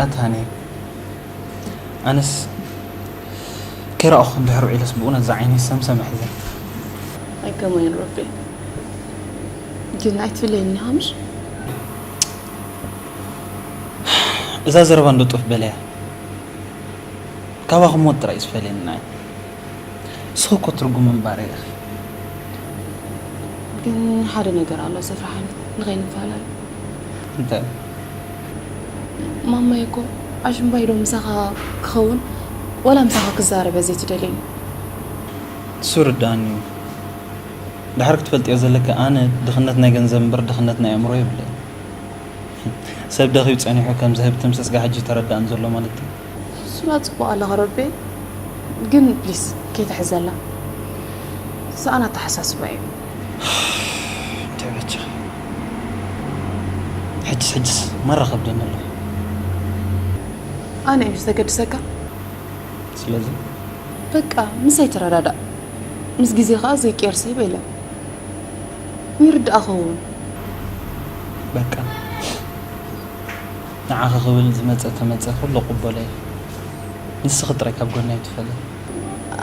ኣታ ሃኒ፣ ኣነስ ከይረኣኹ እንድሕር ውዒለስ ብእውነት እዛ ዓይነይ ሰምሰም ኣሕዘን። ኣይከማይን ረቢ። ግን ኣይትፍለየኒ ኢኻ ምሽ? እዛ ዘረባ እንዶ ጡፍ በለያ። ካባኹም ሞት ጥራይ እዩ ዝፈልየኒ ንዓይ። ንስኺ እኮ ትርጉም ምንባረይ ኢኺ። ግን ሓደ ነገር ኣሎ ዘፍርሓኒ ንኸይንፈላለ። እንታይ? ማማይ እኮ ኣሽምባይ ዶ ምሳኻ ክኸውን ዋላ ምሳኻ ክዛረብ እየ ዘይትደልየኒ። እሱ ርድኣኒ እዩ። ድሓር ክትፈልጥዮ ዘለኪ ኣነ ድኽነት ናይ ገንዘብ እምበር ድኽነት ናይ ኣእምሮ የብለይን። ሰብ ደኺዩ ጸኒሑ ከም ዝህብትም ስስጋ ሕጂ ተረዳእን ዘሎ ማለት እዩ። እሱና ጽቡቕ ኣለኻ ረቢ። ግን ፕሊስ ከይትሕዘላ። ሰኣን ኣተሓሳስባ እዩ። እንታይ በጃ። ሕጅስ ሕጅስ ማራ ከብደኒ ኣሎ። ኣነ እዩ ዘገድሰካ። ስለዚ በቃ ምሳይ ተረዳዳእ። ምስ ግዜ ኸኣ ዘይቅየር ሰብ የለን። ይርዳእ ኸውን። በቃ ንዓኺ ክብል ዝመጸ ተመጸ ኩሉ ቅበሎ እየ። ንስኺ ጥራይ ካብ ጎነይ ኣይትፈሊ።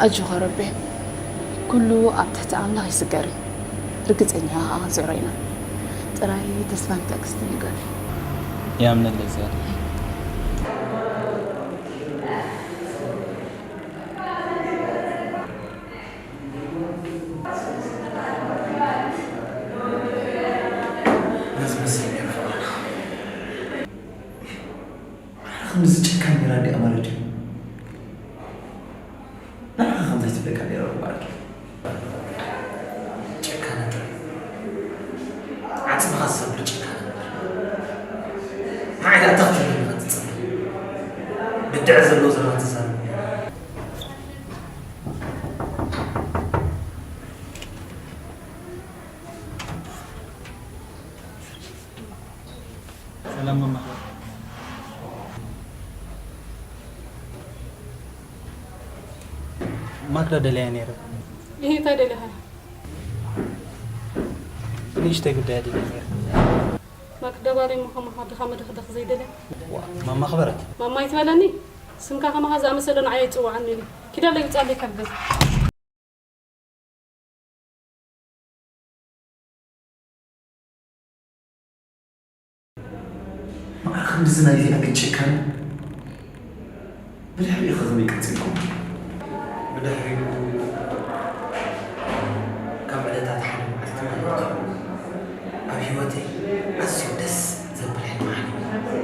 ኣጆኻ ረቤ፣ ኩሉ ኣብ ትሕቲ ኣምላኽ ይስገር እዩ። ርግጸኛ ኸኣ ክንስዕሮ ኢና። ጥራይ ተስፋን ትዕግስትን ይግበር። ይኣምነለይ ዝያዳ። ነዚ መሰል እያ ፍቕርና። ማዕረ ክንድዚ ጨካን ነይራ እንዲኣ ማለት ድዩ? ንዓኻ ከምዚ ኣይትብለካ ነይረ እኮ ዓርኪ። ጨካነ ጥራይ። ዓጽምኻ ዝሰብር ጨካነ እምበር። ንዓይ ደኣ እንታይ ክትብለኒ ኢኻ ትጽበ? ብድዐ ዘለዎ ዘረባ ትዛረብ። ሰላም ማማ። ማክዳ ደልያ ነይረ። ይሄ እንታይ ደለኻ? ብንእሽተይ ጉዳይ ደልያ ነይረ። ማክዳ ባለይ ምዃን ምዃን ድኻ መደኽደኽ ዘይደለ። ዋ፣ ማማ ክበረት። ማማ ይትበለኒ? ስምካ ከማኻ ዝኣመሰለ ንዓይ ኣይጽውዓንን እዩ። ኪዳ ለይ ውጻለይ ካብ ገዛ። ማዕረ ክንድዚ ናይዚኣ ግን ጭካነ? ብድሕሪኡ ከ ከመይ ቀጺልኩም? ብድሕሪኡ ካብ ዕለታት ሓደ መዓልቲ ማለት እዩ ኣብ ህይወተይ ኣዝዩ ደስ ዘብለኒ መዓልቲ።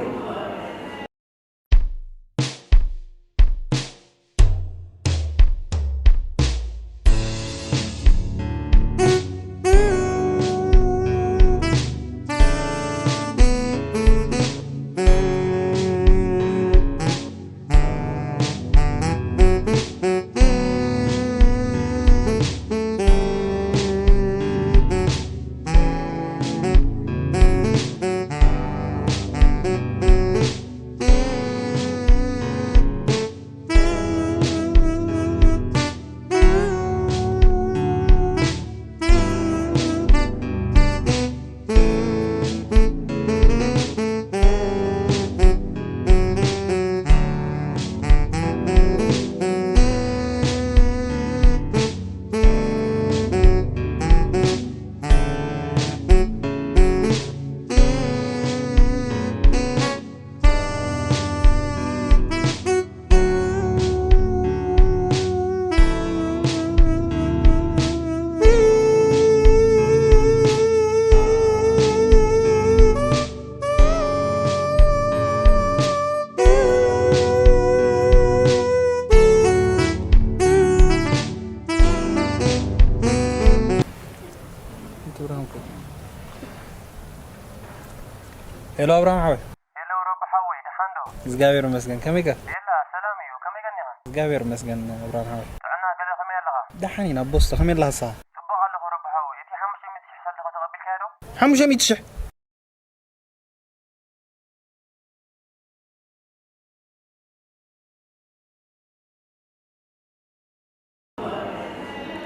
ሄሎ ኣብርሃም ሓወይ። ሄሎ ረቢ ሓወይ፣ ደሓን ዶ? እግዚኣብሔር ይመስገን። ከመይ ከ? የላ፣ ሰላም እዩ። ከመይ ቀኒኻ? እግዚኣብሔር ይመስገን ኣብርሃም ሓወይ። ጥዕና ገለ ከመይ ኣለኻ? ደሓን ኢና ኣቦስቶ፣ ከመይ ኣለኻ ንስኻ? ጽቡቕ ኣለኹ ረቢ ሓወይ። እቲ ሓሙሽተ ሚእቲ ሽሕ ሰልድኻ ተቐቢልካዮ ዶ? ሓሙሽተ ሚእቲ ሽሕ?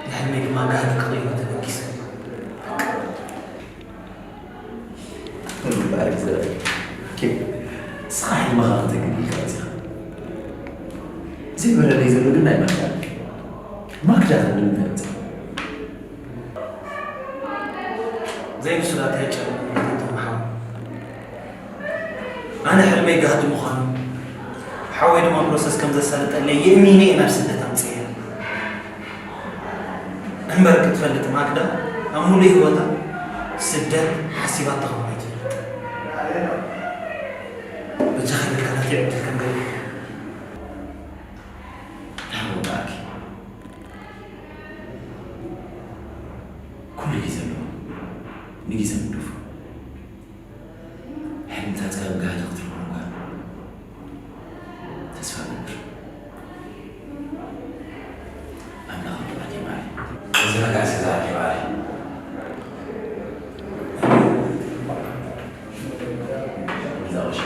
ንሕልመይ ድማ ጋህዲ ክቕይሮ ተበጊሰ። እምበኣር እግዚኣብሔር። ኦኬ። ንስኻ ሕልምኻ ከተግኒ ኢልካ መጺኻ። ዘይበረለይ ዘሎ ግን ናይ ማክዳ። ማክዳ ከ ንምንታይ መጺኻ? ዘይብሱላት ኣይጨነቑን እቶም ሓው። ኣነ ሕልመይ ጋህዲ ምዃኑ፣ ሓወይ ድማ ፕሮሰስ ከም ዘሳልጠለይ የእሚነ እየ ናብ ስደት ኣምጽኤ። እምበር ክትፈልጥ ማክዳ ኣብ ሙሉእ ህይወታ ስደት ሓሲባቶ ከም ኣይትፈልጥ። በጃኻ ኢልካ ናተይ ዕድል ከም ገለ። እንታይ ወጋእኪ? ኩሉ ግዜ ኣለዎ። ንግዜ ንደፉ። ሕልምታትካ ብጋህዲ ክትረኽቦም እኳ ተስፋ እገብር። ኣምላኽ ብርሃን ይምዓል። እዚ ረጋሲ ዝሃብ ይምዓል። እዛ ቁሸ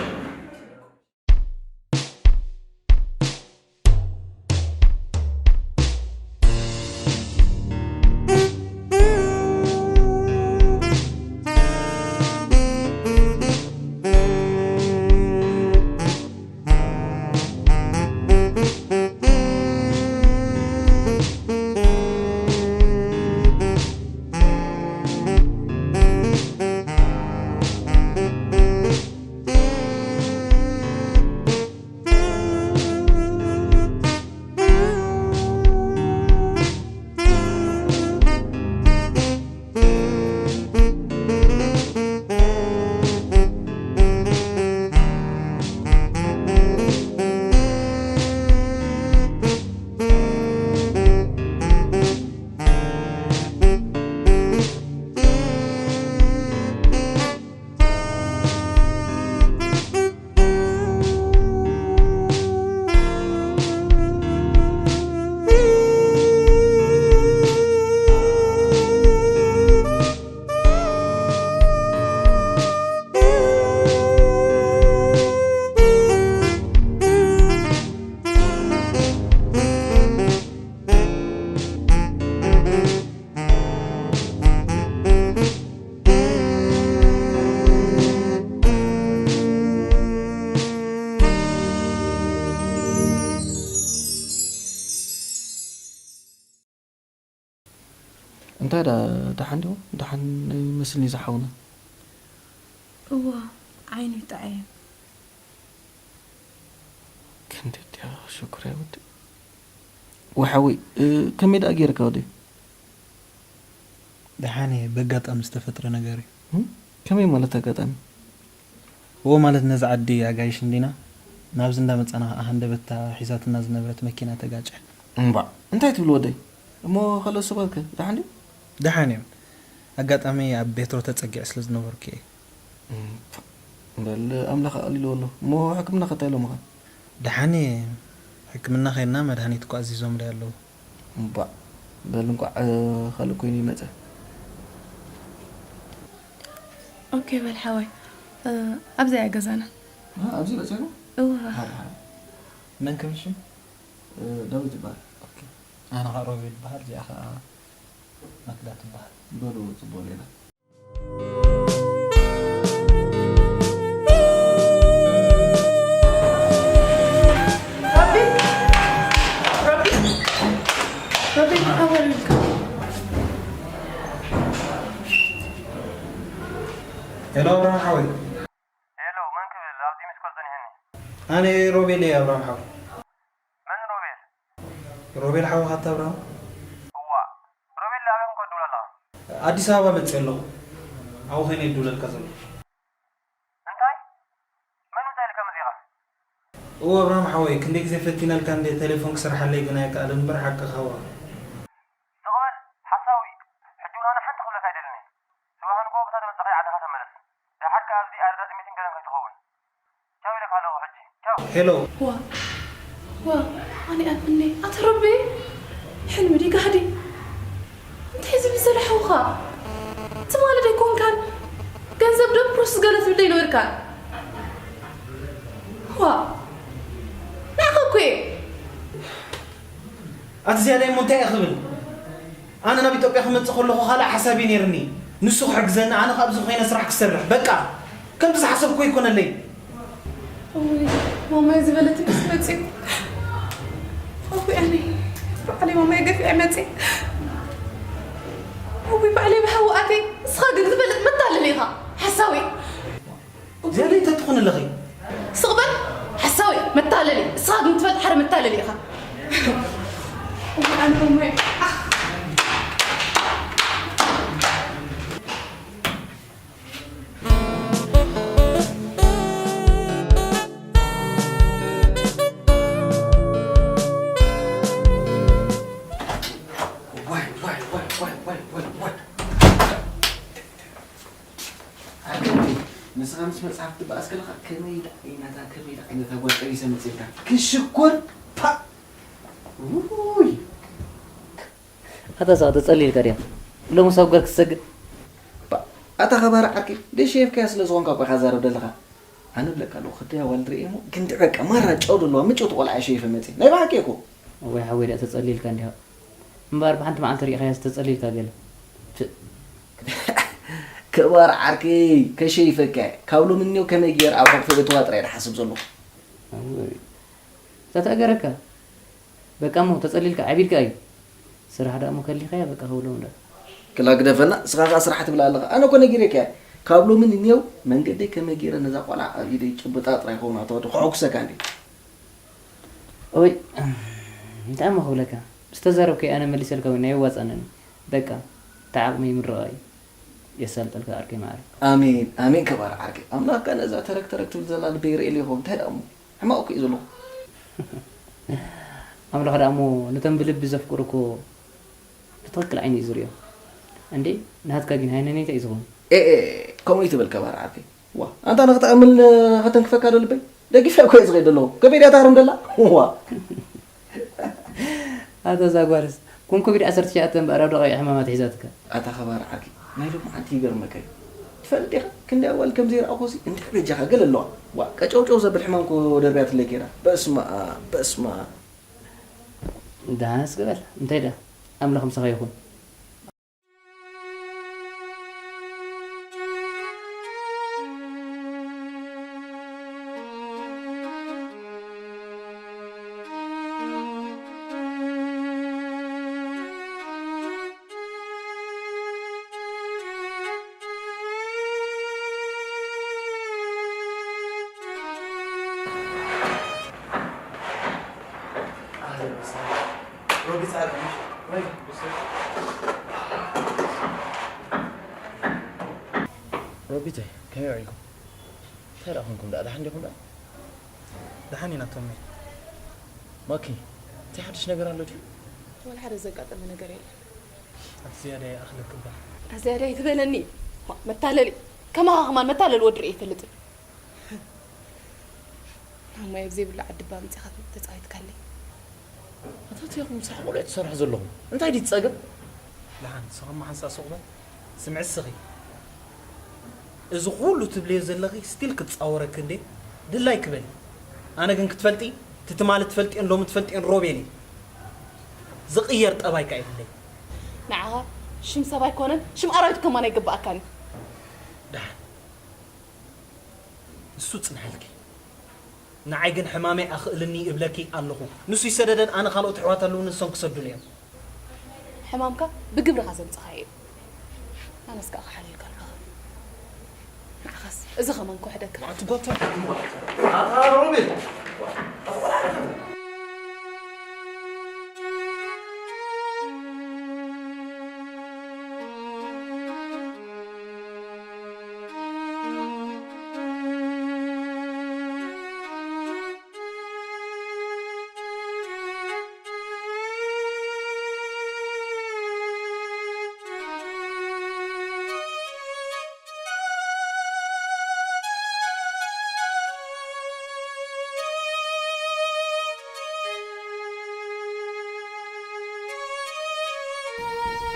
እንታይ ዳ ደሓን ዲኹም? ደሓን ይመስልኒ ዝሓውና። እዋ ዓይኑ ይጥዓየ። ክንደይ ዲኻ ሽኩር ወዲ ወሓዊ። ከመይ ደኣ ገይርካ ወዲ? ደሓን እየ፣ በጋጣሚ ዝተፈጥረ ነገር እዩ። እም? ከመይ ማለት ኣጋጣሚ? እዎ ማለት ነዚ ዓዲ ኣጋይሽ እንዲና ናብዚ እንዳመጻና ከዓ ሃንደበታ ሒዛትና ዝነበረት መኪና ተጋጨ። እምባዕ እንታይ ትብል ወደይ? እሞ ካልኦት ሰባት ከ ደሓን ድዮም? ደሓን እዮም። ኣጋጣሚ ኣብ ቤትሮ ተጸጊዐ ስለ ዝነበርኩ እየ። እምባዕ በል ኣምላኽ ኣቕሊልዎ ኣሎ። እሞ ሕክምና ከ እንታይ ኢሎምኻ? ደሓን እየ። ሕክምና ከይድና መድሃኒት እኮ ኣዚዞምለይ ኣለዉ። እምባዕ በል እንቋዕ ካልእ ኮይኑ ይመጸ። ኦኬ በል ሓወይ፣ ኣብዚኣ እያ ገዛና። ኣብዚ በጺሕና? እወ። ሓደ ሓደ። መን ክብል ሽም? ዳዊት ይበሃል። ኦኬ። ኣነ ኸዓ ሮቤል ይበሃል፣ እዚኣ ኸዓ ማክዳ ትበሃል። በሉ ጽቡቕ ሌላ። ሮቤል! ሮቤል! ሮቤል፣ ኣዋሪድካ። ሄሎ፣ ኣብርሃም ሓወይ። ሄሎ፣ መን ክብል? ኣብዚ ሚስኮል ጸኒሑኒ። ኣነ ሮቤል እየ፣ ኣብርሃም ሓወይ። መን ሮቤል? ሮቤል ሓውኻ ኣታ ኣብርሃም? እዋእ፣ ሮቤል ኣበይ ኮንካ ትድውል ኣለኻ? ኣዲስ ኣበባ መጺእ ኣለኹ። ኣብኡ ኮይነ እየ ዝድውለልካ ዘለኹ። እንታይ? መን እንታይ ኢልካ መጺኻ? እወ ኣብርሃም ሓወይ፣ ክንደይ ግዜ ፈቲነልካ እንድየ፣ ቴሌፎን ክሰርሓለይ ግን ኣይከኣለን እምበር ሓቅኻ እዋ። ስቕ በል ሓሳዊ፣ ሕጂ እውን ኣነ ሓንቲ ክብለካ ኣይደልን እየ። ጽባሕ ንግሆ በታ ዝመጻኻዮ ዓድኻ ተመለስ። ደሓር ከኣ ኣብዚ ኣረዳድእ ሚቲንግ ገለን ከይትኸውን። ቻው ኢለካ ኣለኹ ሕጂ። ቻው። ሄሎ። ዋ፣ ዋ፣ ኣነ ኣምኔ። ኣታ ረቢ፣ ሕልሚ ድዩ ጋህዲ? እንታይ ዝብል ዘሎ ሓውኻ? ትማሊ ዶ ኣይኮንካን? ገንዘብ ዶ ፕሮሰስ ገለ ትብል ዶ ኣይነበርካን? ዋ፣ ንዓኻ እኮ እየ። ኣቲ ዝያዳይ እሞ እንታይ እየ ክብል? ኣነ ናብ ኢትዮጵያ ክመጽእ ከለኹ ካልእ ሓሳብ እዩ ነይርኒ። ንሱ ክሕግዘኒ፣ ኣነ ከኣ ኣብዚ ኮይነ ስራሕ ክሰርሕ። በቃ፣ ከምቲ ዝሓሰብኩ ኣይኮነለይ። እውይ፣ ማማይ ዝበለትንስ መፂኡ። እውይ፣ ኣነ ባዕለይ ማማይ ገፊዐ መፂእ። እውይ፣ ባዕለይ ብሃዊ ኣትየ። ንስኻ ግን ዝበለጥ መታለሊ ኢኻ፣ ሓሳዊ። ዘበይ ተትኾን ኣለኺ? ስቕ በል፣ ሓሳዊ፣ መታለሊ። ንስኻ ግን ትፈልጥ ሓደ መታለሊ ኢኻ። እውይ፣ ኣነ ማማይ። ዋይ፣ ዋይ፣ ዋይ፣ ዋይ፣ ዋይ፣ ዋይ፣ ዋይ። ኣገዲ፣ ንስኻ ምስ መጽሓፍ ትበኣስ ከለኻ ከመይ ደኣ ዓይነታ፣ ከመይ ደኣ ዓይነታ ጓል ጠቢሰ መጺእካ? ክሽኩር፣ ፓ! ውይ! ኣታ እዛ ተጸሊልካ ድያ? ሎምስ ኣብ ገር ክትሰግር? ባ፣ ኣታ ኸባሪ ዓርከይ፣ ደይ ሸይፍካያ ስለ ዝኾንካ እኮ ኢኻ ዛረብ ዘለኻ። ኣነ እብለካ ኣለኹ፣ ክድያ ጓል ትርኢ እሞ፣ ክንዲ በቃ ማራ ጨው ዘለዋ ምጭውቲ ቆልዓ እየ ሸይፈ መጺእ። ናይ ብሓቂ እኮ። እዋይ ሓወይ፣ ደኣ ተጸሊልካ እንዲኻ። እምበኣር ብሓንቲ መዓልቲ ርኢኻያ ዝተጸሊልካ ገለ። ፕእ። ክባር ዓርከይ፣ ከሸይፈካ እየ። ካብ ሎሚ እኒኦ ከመይ ገይረ ኣብ ሕቑፊ እእትዋ ጥራይ እየ ዝሓስብ ዘለኹ። እዋይ። እዛ ተእገረካ። በቃ እሞ ተጸሊልካ ዓቢድካ እዩ። ስራሕ ደኣ እሞ ከሊኻያ በቃ ከብሎም እንዳ። ክላ ግደፈና፣ ንስኻ ከኣ ስራሕ ትብል ኣለኻ። ኣነ እኮ ነጊረካ እየ። ካብ ሎሚ ንኔው መንገደይ ከመይ ገይረ ነዛ ቆልዓ ኣብ ኢደይ ጭብጣ ጥራይ ክኸውን ኣተወዲ ከሐጉሰካ እንዴ። ኦይ፣ እንታይ እሞ ክብለካ? ምስ ተዛረብከይ ኣነ መሊሰልካ እውን ኣይዋጻንን። በቃ፣ እቲ ዓቕመይ ምርቓ እዩ። የሳልጠልካ ዓርከይ ማዕረ። ኣሜን፣ ኣሜን ክባር ዓርከይ። ኣምላኽ ከኣ ነዛ ተረክ ተረክ ትብል ዘላ ልበይ ይርእየሉ ይኸውን። እንታይ ደኣ እሞ? ሕማቕ እኮ እዩ ዘለኹ። ኣምላኽ ደኣ እሞ ነቶም ብልቢ ዘፍቅሩ እኮ ብትኽክል ዓይኒ እዩ ዝርእዮም። እንዴ፣ ናትካ ግን ሃይነነይታ እዩ ዝኸውን። ኤ፣ ኤ፣ ከምኡ ይትበል ከባር ዓርከይ። ዋ፣ ኣንታ ንኽትኣምን ከተንክፈካ ዶ ልበይ? ደጊፍያ እኮ እየ ዝኸይድ ዘለኹ። ከመይ ድያ ታህርም ደላ? ዋ። ኣታ እዛ ጓልስ፣ ኮን ኮቪድ ዓሰርተ ትሽዓተ እምበኣር ኣብ ደቓይቕ ሕማማት ሒዛትካ። ኣታ ከባር ዓርከይ፣ ናይ ሎማዓንቲ ይገርመካ እዩ። ትፈልጥ ዲኻ? ክንደይ ኣዋልድ ከም ዘይረኣኹሲ፣ እንድሕር በጃኻ ገለ ኣለዋ። ዋ፣ ቀጨውጨው ዘብል ሕማም እኮ ደርብያትለይ ከይዳ። በስመ ኣብ፣ በስመ ኣብ። ደሓን እስኪ በል፣ እንታይ ደኣ? ኣምላኽ ምሳኻ ይኹን። ሮቢተይ፣ ከመይ ውዒልኩም? እንታይ ደኣ ኮንኩም ደኣ? ደሓን ዲኹም ደኣ? ደሓን ኢና ቶሚ። ማኪ፣ እንታይ ሓድሽ ነገር ኣሎ ድዩ? ወላ ሓደ ዘጋጠመ ነገር የለን። ኣቲ ዝያዳ ይኣኽለኪ እባ። ኣቲ ዝያዳ ኣይትበለኒ። ዋ፣ መታለሊ። ከማኻ ከማን መታለሊ ወዲ ርእየ ኣይፈልጥን። ማይ ኣብ ዘይብሉ ዓዲ እባ ኣምጺኻ ተጻዊትካለይ። ኣታ እንታይ ኢኹም ምሳሕ ቆልዑ ትሰርሑ ዘለኹም? እንታይ ድዩ ጸገም? ደሓን፣ ንስኻ እማ ሓንሳእ ስቕ በል። ስምዒ እስኺ። እዚ ኩሉ ትብልዮ ዘለኺ ስቲል ክጻወረኪ እንዴ? ድላይ ክበል። ኣነ ግን ክትፈልጢ፣ እቲ ትማሊ ትፈልጥዮን ሎሚ ትፈልጥዮን ሮቤል እየ። ዝቕየር ጠባይ ከኣ የብለይ። ንዓኻ ሽም ሰብ ኣይኮነን፣ ሽም ኣራዊት ከማን ኣይግብኣካን እዩ። ደሓን። ንሱ ጽንሐልኪ። ንዓይ ግን ሕማመይ ኣኽእልኒ እብለኪ ኣለኹ። ንሱ ይሰደደን ኣነ ካልኦት ኣሕዋት ኣለዉኒ ንሶም ክሰዱኒ እዮም። ሕማምካ ብግብርኻ ዘምጽኻዮ እዩ። ኣነስ ከኣ ክሓልየልካ ኣለኹ። ንዓኻስ እዚ ኸማን ክውሕደካ። ኣቲ ጓታ ኣታ ሮቤል።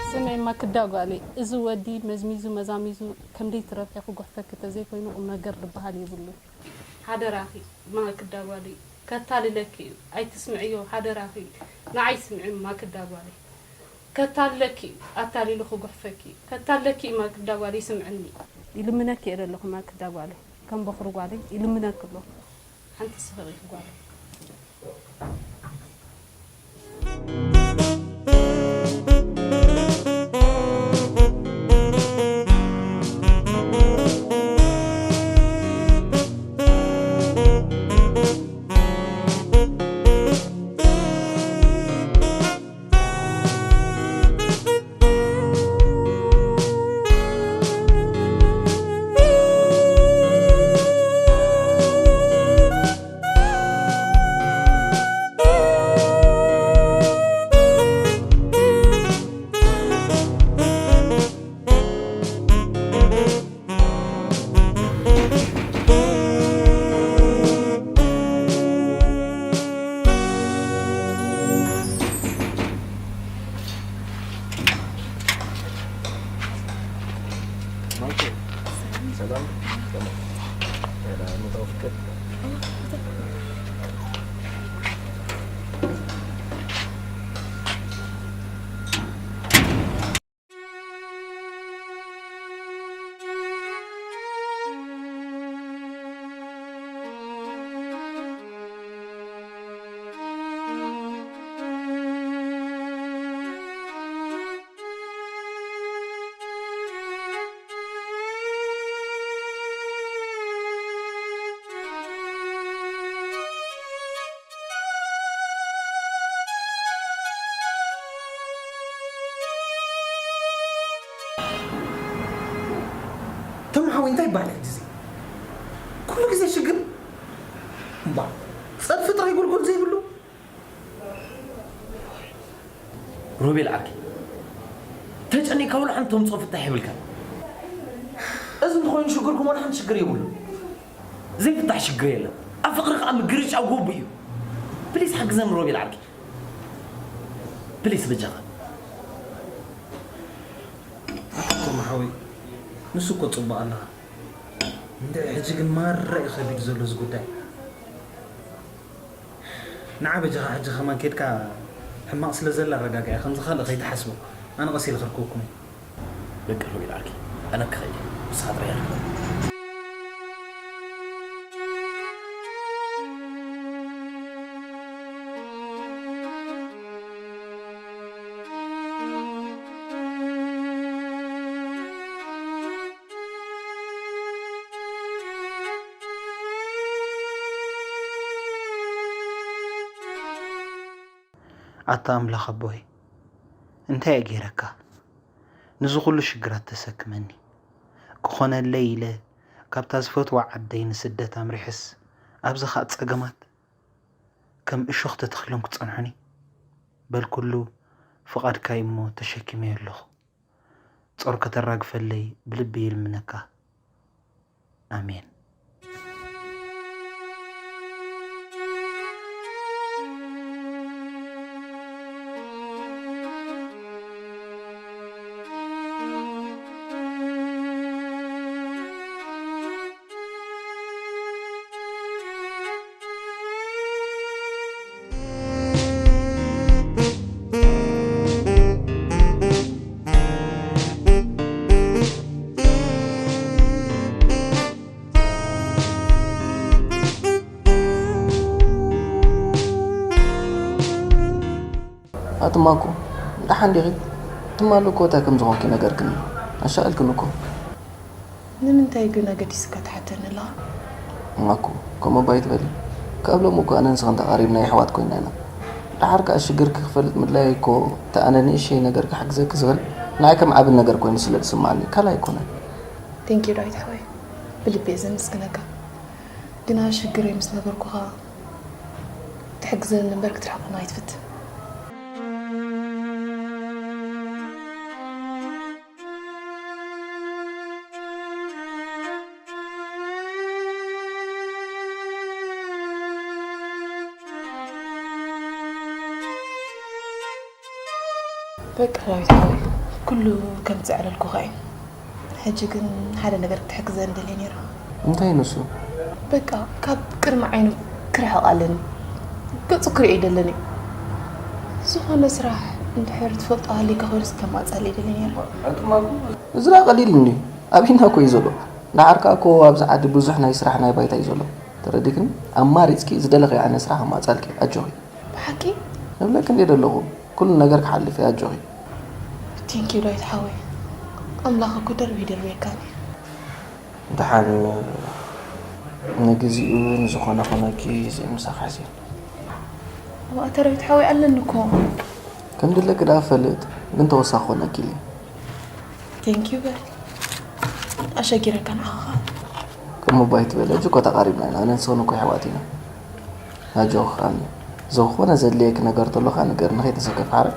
ስምዒ ማክዳ ጓለይ፣ እዚ ወዲ መዝሚዙ መዛሚዙ ከም ደይትረብሒ ክጉሕፈኪ ተዘይኮይኑ ቁም ነገር ዝበሃል የብሉን። ሓደራኺ ማክዳ ጓለይ፣ ከታልለኪ እዩ፣ ኣይትስምዕዮ ሓደራኺ። ንዓይ ስምዒ ማክዳ ጓለይ። ከታልለኪ እዩ ኣታሊሉ ክጉሕፈኪ። ከታልለኪ እዩ ማክዳ ጓለይ፣ ስምዕኒ። ይልምነኪ እየ ዘለኹ ማክዳ ጓለይ፣ ከም በኹሪ ጓለይ ይልምነኪ ኣለኹ። ሓንቲ ስሕቕ ኢኺ ጓል። ተማሓዊ እንታይ ይበሃል ሕጂ እዚ? ኩሉ ግዜ ሽግር? እምባ፣ ጸድፊ ጥራይ ጎልጎል ዘይብሉ? ሮቤል ዓርከይ፣ ተጨኒቕካ ወላ ሓንቲ ተምጽኦ ፍታሕ የብልካን። እዚ እንተኾይኑ ሽግርኩም ወላ ሓንቲ ሽግር የብሉን። ዘይፍታሕ ሽግር የለን። ኣብ ፍቕሪ ከኣ ምግርጫው ጎቡ እዩ። ፕሊስ ሓግዘኒ ሮቤል ዓርከይ። ፕሊስ በጃኻ። ኣቶ መሓዊ፣ ንሱ እኮ ጽቡቕ ኣለኻ። እንድዒ ሕጂ ግን ማራ እዩ ከቢድ ዘሎ እዚ ጉዳይ። ንዓ በጃኻ ሕጂ ከማን ኬድካ ሕማቕ ስለ ዘላ ኣረጋግዐ፣ ከምዚ ካልእ ከይትሓስቦ። ኣነ ቀስ ኢለ ከርከበኩም እየ። በቃ ሮቤል ዓርከይ፣ ኣነ ክኸይድ እየ። ንስኻ ጥራይ ኣረክበኒ። ኣታ ኣምላኽ ኣቦይ፣ እንታይ እየ ገይረካ? ንዚ ኩሉ ሽግራት ተሰክመኒ። ክኾነለይ ኢለ ካብታ ዝፈትዋ ዓደይ ንስደት ኣምሪሐስ፣ ኣብዚ ኸኣ ጸገማት ከም እሾኽ ተተኺሎም ክጸንሑኒ። በል ኩሉ ፍቓድካ እዩ እሞ ተሸኪመዮ ኣለኹ። ጾር ከተራግፈለይ ብልቢ ይልምነካ። ኣሜን። ኣቲ ማኩ፣ ደሓን ዲኺ? ትማሊ እኮ እንታይ ከም ዝኾንኪ ነገርክኒ። ኣሻቒልክኒ እኮ። ንምንታይ ግን ኣገዲስካ ትሓተኒ ኣለኻ? ማኩ፣ ከምኡ እባ ኣይትበሊ። ካብ ሎሚ እኮ ኣነን ንስኽን ተቓሪብና የሕዋት ኮይና ኢና። ደሓር ከኣ ሽግርኪ ክፈልጥ ምድላየይ እኮ፣ እቲ ኣነ ንእሽተይ ነገር ክሕግዘኪ ዝኽእል ንዓይ ከም ዓቢ ነገር ኮይኑ ስለ ዝስምዓኒ ካልእ ኣይኮነን። Thank you ዳዊት ሓወይ፣ ብልቢ እየ ዘመስግነካ። ግና ሽግረይ ምስ ነገርኩኻ ክትሕግዘኒ እምበር ክትርሕቐኒ ኣይትፍትን። በቃ ዳዊት ሓወይ፣ ኩሉ ከም ዝጸዕለልኩኻ እዩ። ሕጂ ግን ሓደ ነገር ክትሕግዘኒ ደልየ ነይረ። እንታይ ንሱ? በቃ ካብ ቅድሚ ዓይኑ ክርሕቕ ኣለኒ። ገጹ ክርእዮ ኣይደልን እዩ። ዝኾነ ስራሕ እንድሕር ትፈልጦ ሃልዩካ ኮይኑስ ክተማጽኣለይ ደልየ ነይረ። እዚ ደኣ ቀሊል እንድዩ። ኣብይና እኮ እዩ ዘሎ። ደሓር ከኣ እኮ ኣብዚ ዓዲ ብዙሕ ናይ ስራሕ ናይ ባይታ እዩ ዘሎ። ተረዲክኒ? ኣማሪፅኪ ዝደለኽዮ ዓይነት ስራሕ ኣማፃልኪ። ኣጆኺ። ብሓቂ? እብለኪ እንዴ ዘለኹ፣ ኩሉ ነገር ክሓልፍ እዩ። ኣጆኺ። Thank you ዳዊት ሓወይ። ኣምላኽ እኮ ደርቢ ይደርብየካኒ። ደሓን ንግዚኡ ንዝኾነ ኾነኪ ዘይምሳኻ ሕዚ። ኣታ ዳዊት ሓወይ ኣለኒ እኮ። ከም ድለኪ ደኣ ፈልጥ፣ ግን ተወሳኺ ኾነኪ ኢለ። Thank you በል። ኣሸጊረካ ንዓኻ። ከም ኣባይ ትበል፣ ሕጂ እኮ ተቓሪብና ኢና፣ ኣነን ሰውን እኮ ኣሕዋት ኢና። ኣጆኺ ኣኒ። ዝኾነ ዘድልየኪ ነገር ተሎ ኸኣ ንገርኒ፣ ከይተሰከፊ ሓራይ።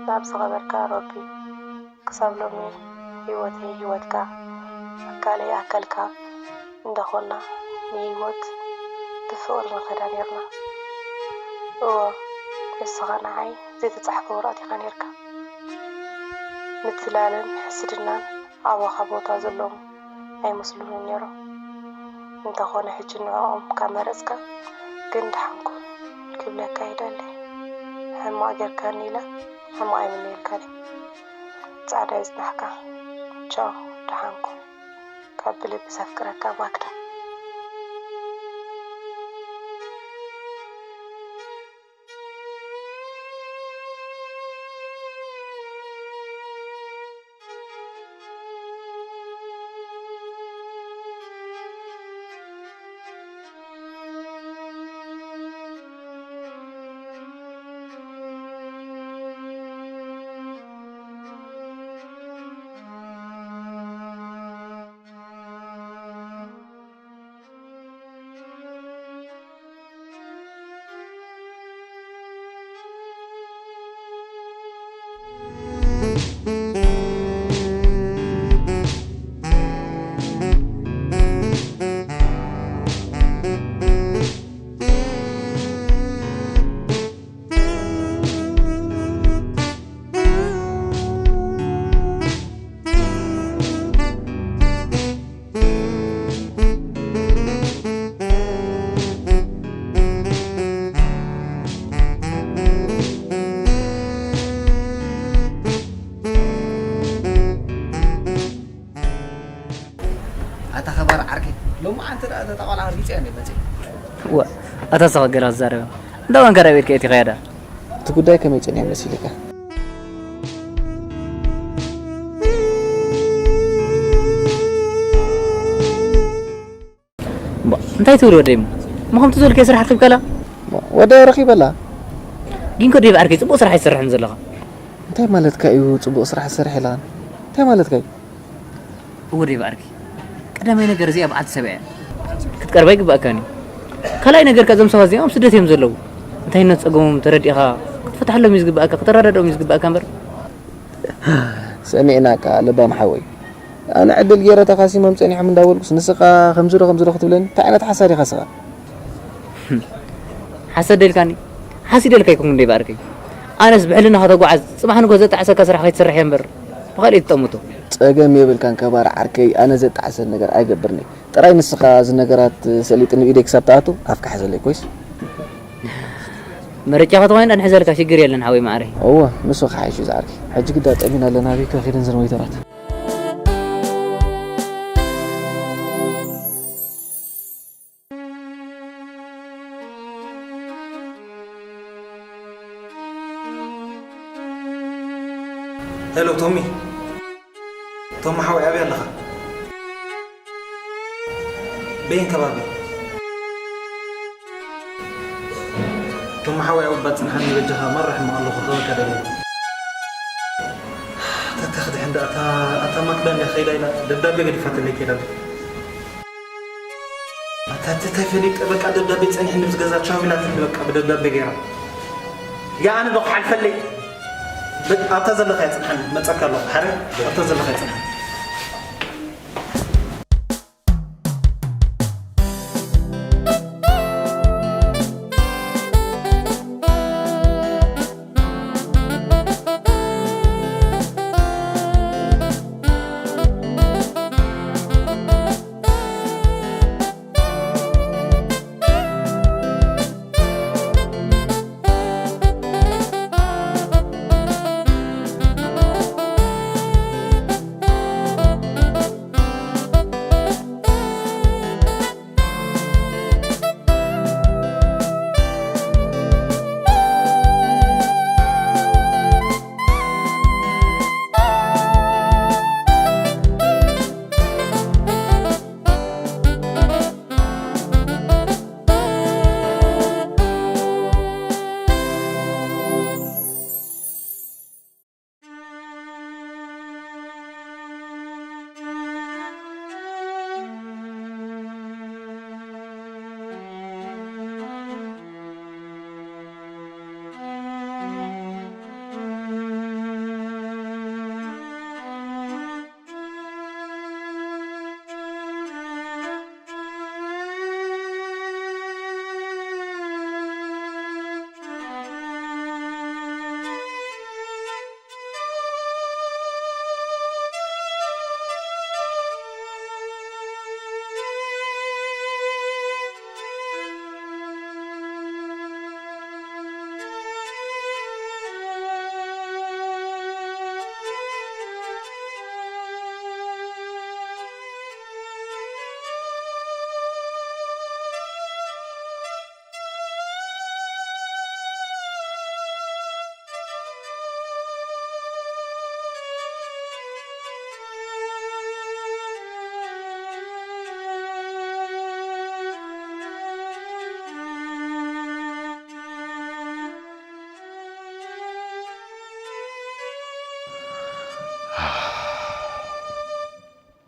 ናብ ዝኸበርካ ረቢ፣ ክሳብ ሎሚ ህይወተይ ህይወትካ፣ ኣካለይ ኣካልካ እንዳኾንና ንህይወት ብፍቕሪ ንኸዳ ኔርና። እወ፣ ንስኻ ንዓይ ዘይተጻሕፈ ወረቐት ኢኻ ኔርካ። ምትላልን ሕስድናን ኣባኻ ቦታ ዘለዎም ኣይመስሉንን ኔሮም። እንተኾነ ሕጂ ንዕኦም ካብ መረጽካ ግን ደሓንኩም ክብለካ ይደሊ። ሕማቕ ጌርካኒ ኢለ ሕማቕ ኣይምነየልካን እየ። ጻዕዳ የጽናሕካ። ቻው፣ ደሓንኩም። ካብ ብልቢ ዘፍቅረካ ማክዳ። ኣታ ኸባር ዓርከይ፣ ሎሚ ዓንተ ደኣ እታ ቆልዓ ርጊጸያ እንደ መጽእ። ዋ፣ ኣታ ሰኸ ገለ ክዛረብ። እንዳ ወንከ ራቤት ከየት ይኸያዳ? እቲ ጉዳይ ከመይ ጸኒሑ መሲልካ? እሞ እንታይ ትብል ወደይ? እሞ ከምቲ ዝበልካዮ ስራሕ ረኺብካላ? እሞ ወደይ ረኺበላ። ግን ኮ ዴቭ ዓርከይ፣ ጽቡቕ ስራሕ ኣይትሰርሕን ዘለኻ። እንታይ ማለትካ እዩ ጽቡቕ ስራሕ ትሰርሕ ኢልካኒ? እንታይ ማለትካ እዩ? እወ ዴቭ ዓርከይ፣ ቀዳማይ ነገር እዚኣ በዓልቲ ሰብኣ እያ። ክትቀርባ ኣይግባእካን እዩ። ካልኣይ ነገር ከ እዞም ሰባት እዚኦም ኣብ ስደት እዮም ዘለዉ። እንታይነት ጸገሞም ተረዲእኻ ክትፈትሓሎም እዩ ዝግባእካ፣ ክተረዳድኦም እዩ ዝግባእካ እምበር። ሰሚዕናካ ለባም ሓወይ። ኣነ ዕድል ገይረ ተኻሲሞም ጸኒሖም እንዳበልኩስ ንስኻ ከምዚ ዶ ከምዚ ዶ ክትብለኒ? እንታይ ዓይነት ሓሳድ ኢኻ ስኻ? ሓሰድ ደልካኒ? ሓሲደልካ ኣይኮንኩን ደይ በኣርከይ። ኣነስ ብሕልና ከተጓዓዝ፣ ጽባሕ ንግሆ ዘጣዕሰካ ስራሕ ከይትሰርሕ እየ እምበር፣ ብኻልእ ትጠምቶ። ጸገም የብልካን ከባር ዓርከይ፣ ኣነ ዘጣዕሰን ነገር ኣይገብርንይ። ጥራይ ንስኻ እዚ ነገራት ሰሊጥኒ ኢደይ ክሳብ ትኣቱ ኣፍካ ሕዘለይ ኮይስ። መረጫ ከተኾይን ኣንሕዘልካ ሽግር የለን ሓወይ ማዕረይ። እወ፣ ንሱ ክሓይሽ እዩ ዝዓርከይ። ሕጂ ግዳ ጠሚና ኣለና፣ ኣበይ ከኺደን ዘን ወይተራት? ሄሎ ቶሚ፣ ቶሚ ሓወይ ኣበይ ኣለኻ? በየን ከባቢ? ቶሚ ሓወይ ኣብ ባጽንሓኒ በጃኻ መርሕ እሞ ኣለኹ ክበካ ደለ። ተተኽድሕን ደኣ ኣታ ኣታ ማክዳ እንድያ ከይዳ ኢላ ደብዳቤ ገዲፋትለይ ከይዳ ኣላ። ኣታ ተቲ ተፈሊጠ በቃ ደብዳቤ ጸኒሕኒ ምስ ገዛ ቻው ኢላትኒ በቃ ብደብዳቤ ገይራ። ያ ኣነ ዶ ክሓልፈለይ? በ-፣ ኣብታ ዘለኻ እያ ጽንሓኒ፣ መጸካ ኣለኹ። ሓረ ኣብታ ዘለኻ እያ ጽንሓኒ።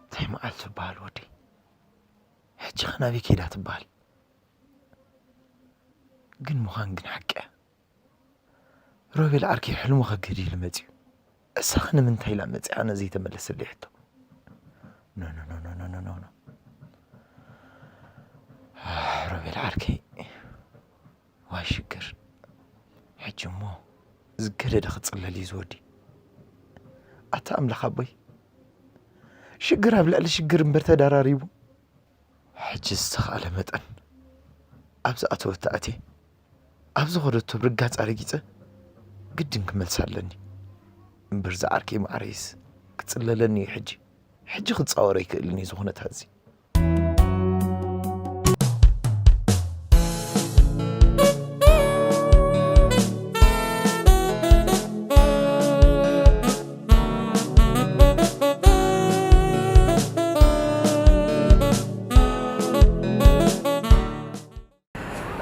እንታይ መዓልቲ ትበሃል ወዲ? ሕጂ ኸ ናበይ ከይዳ ትበሃል? ግን ምዃን ግን ሓቂ እያ። ሮቤል ዓርከይ ሕልሙ ከግህድ ኢሉ መጺኡ። እሳኸ ንምንታይ ኢላ መጺኣ ኣነ ዘይተመለሰለይ ሕቶ? ኖ፣ ኖ፣ ኖ። ኣህ፣ ሮቤል ዓርከይ። ዋይ ሽግር። ሕጂ እሞ ዝገደደ ክጽለል እዩ ዝወዲ። ኣታ ኣምላኽ ኣቦይ። ሽግር ኣብ ልዕሊ ሽግር እምበር ተደራሪቡ። ሕጂ ዝተኻእለ መጠን ኣብ ዝኣተወቶ ኣትየ፣ ኣብ ዝኸደቶ ብርጋጽ ኣረጊጸ ግድን ክመልሳ ኣለኒ። እምበር ዝዓርከይ ማዕረይስ ክጽለለኒ እዩ ሕጂ። ሕጂ ክጻወር ኣይክእልን እዩ እዚ ኩነታት እዚ።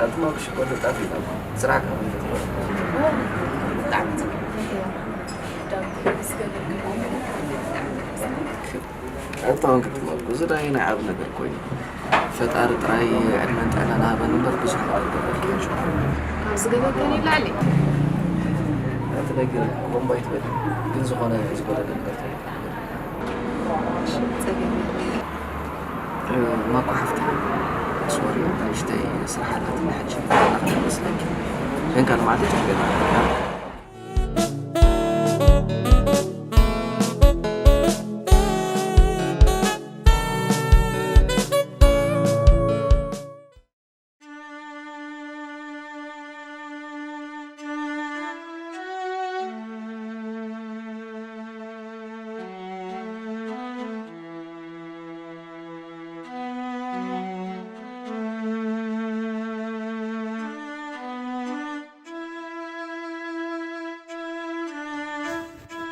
ኣንትማ ብሽኮር ተጣፊእና ስራሕ ካብ እንተትበል። ብጣዕሚ ጽቡቅ። ዳዊት ምስ ገበርክሞ ብጣዕሚ ኣንታ እውን ክትመርኩ፣ እዚ ዳይ ናይ ዓብ ነገር ኮይኑ። ፈጣሪ ጥራይ ዕድመን ጥዕናን ሃበን እምበር ብዙሕ ነገር ገበርክዮ። ካብ ዝገበርከኒ ላዕሊ። ኣቲ ነገር ኮምባይ ትበል፣ ግን ዝኾነ ዝጎደለ ነገር ተይኮነ። እሺ፣ ጸገም የለን። እ፣ ማኮ ሓፍቲ፣ ሶሪ፣ ንእሽተይ ስራሕ ኣላትኒ ሕጂ፣ ናኽዳ መስለኪ። ግን ካልእ መዓልቲ ችግር የለን።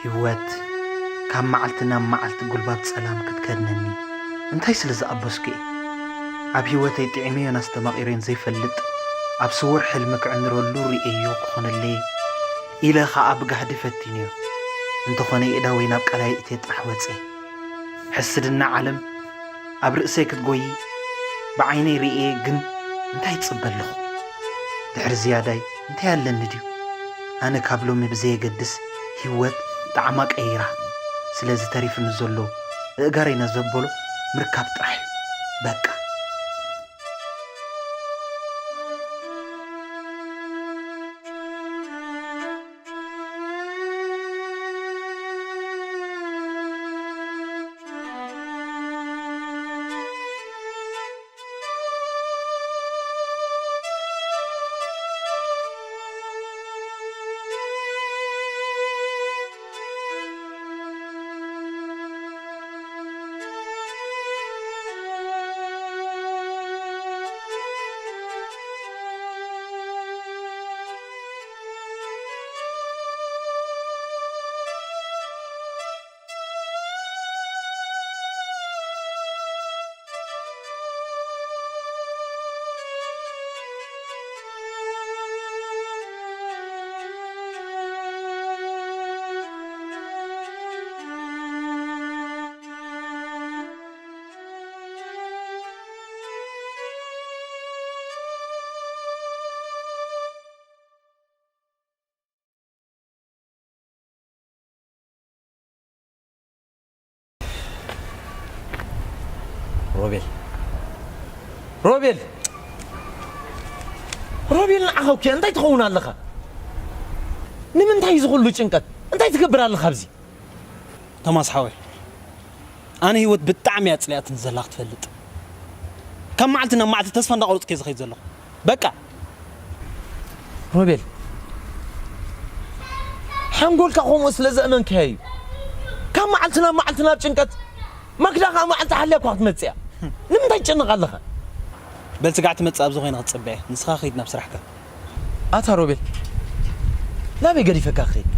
ህይወት፣ ካብ መዓልቲ ናብ መዓልቲ ጉልባብ ጸላም ክትከድነኒ እንታይ ስለ ዝኣበስኩ እየ? ኣብ ህይወተይ ጥዒመዮን ኣስተማቒረዮን ዘይፈልጥ፣ ኣብ ስዉር ሕልሚ ክዕንረሉ ርእየዮ ክኾነለይ ኢለ ኸኣ ብጋህዲ ፈቲነዮ። እንተኾነ የእዳወይ ናብ ቀላይ እትየ ጥራሕ ወጽየ። ሕስድና ዓለም ኣብ ርእሰይ ክትጎዪ፣ ብዓይነይ ርእየ ግን እንታይ ይጽበ ኣለኹ? ድሕሪ ዝያዳይ እንታይ ኣለኒ ድዩ? ኣነ ካብ ሎሚ ብዘየገድስ ህይወት ጣዕማ ቀይራ። ስለዚ ተሪፍኒ ዘሎ እእጋረይ ነዘበሎ ምርካብ ጥራሕ እዩ። በቃ። ሮቤል፣ ሮቤል፣ ሮቤል፣ ንዓኻ እኮ እንታይ ትኸውን ኣለኻ? ንምንታይ እዚ ኩሉ ጭንቀት? እንታይ ትገብር ኣለኻ ኣብዚ? ቶማስ ሓወይ፣ ኣነ ህይወት ብጣዕሚ እያ ጽሊኣትኒ ዘላ ክትፈልጥ። ካብ መዓልቲ ናብ መዓልቲ ተስፋ እንዳቆረጽኩ እየ ዝኸይድ ዘለኹ። በቃ። ሮቤል፣ ሓንጎልካ ከምኡ ስለ ዘእመንካዮ እዩ። ካብ መዓልቲ ናብ መዓልቲ ናብ ጭንቀት፣ ማክዳ ከኣ መዓልቲ ሓልያ እኳ ክትመጽእ እያ። ንምንታይ ትጨነቕ ኣለኻ? በል ስጋዕ ትመጽእ ኣብዚ ኮይነ ክትጽበ እየ። ንስኻ ኸይድ ናብ ስራሕካ። ኣታ ሮቤል፣ ናበይ ገዲፈካ ክኸይድ?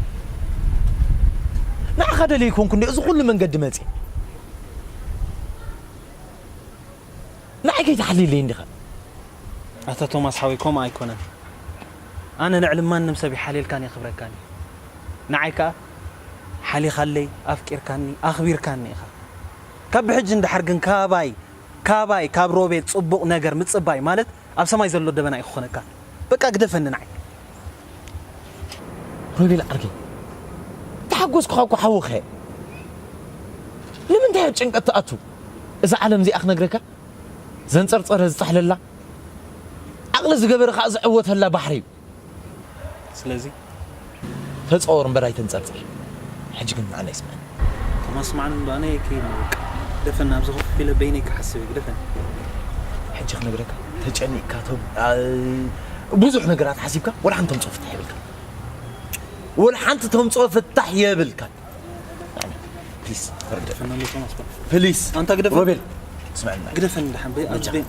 ንዓኻ ደልየ ኣይኮንኩ እንዲ እዚ ኩሉ መንገዲ መጽየ። ንዓይ ከይትሓልየለይ እንዲኻ። ኣታ ቶማስ ሓወይ፣ ከምኡ ኣይኮነን። ኣነ ልዕሊ ማንም ሰብ ይሓልየልካን የኽብረካን እየ። ንዓይ ከኣ ሓሊኻለይ፣ ኣፍቂርካኒ፣ ኣኽቢርካኒ ኢኻ። ካብ ብሕጂ እንድሓር ግን ካባይ፣ ካባይ፣ ካብ ሮቤል ጽቡቕ ነገር ምጽባይ ማለት ኣብ ሰማይ ዘሎ ደበና እዩ ክኾነካ። በቃ ግደፈኒ ንዓይ። ሮቤል ዓርከይ፣ ተሓጎስኩኻ እኮ ሓውኻ እየ። ንምንታይ ኣብ ጭንቀት ትኣቱ? እዛ ዓለም እዚኣ ክነግረካ፣ ዘንጸርጸረ ዝጻሕለላ፣ ዓቕሊ ዝገበረ ከኣ ዝዕወተላ ባሕሪ እዩ። ስለዚ? ተጻወር እምበር ኣይተንጸርጽር። ሕጂ ግን ንዓና ይስምዐኒ። ቶማስ፣ ስማዕኒ እንዶ፣ ኣነ ከይድ ነው በቃ። ግደፈኒ፣ ኣብዚ ኮፍ ኢለ በይነይ ክሓስብ እዩ፣ ግደፈኒ። ሕጂ ክነግረካ፣ ተጨኒቕካ፣ ተ-፣ ኣ-፣ ብዙሕ ነገራት ሓሲብካ፣ ወላ ሓንቲ ተምጽኦ ፍታሕ የብልካ። ወላ ሓንቲ ተምጽኦ ፍታሕ የብልካ። ፕሊስ፣ ተረድእ። ግደፈኒ ኣሎ ቶማስ፣ በቃ። ፕሊስ። ኣንታ ግደፈኒ። ሮቤል፣ ስምዐኒ። ግደፈኒ፣ ደሓን በይ፣ ኣብዚ በይ።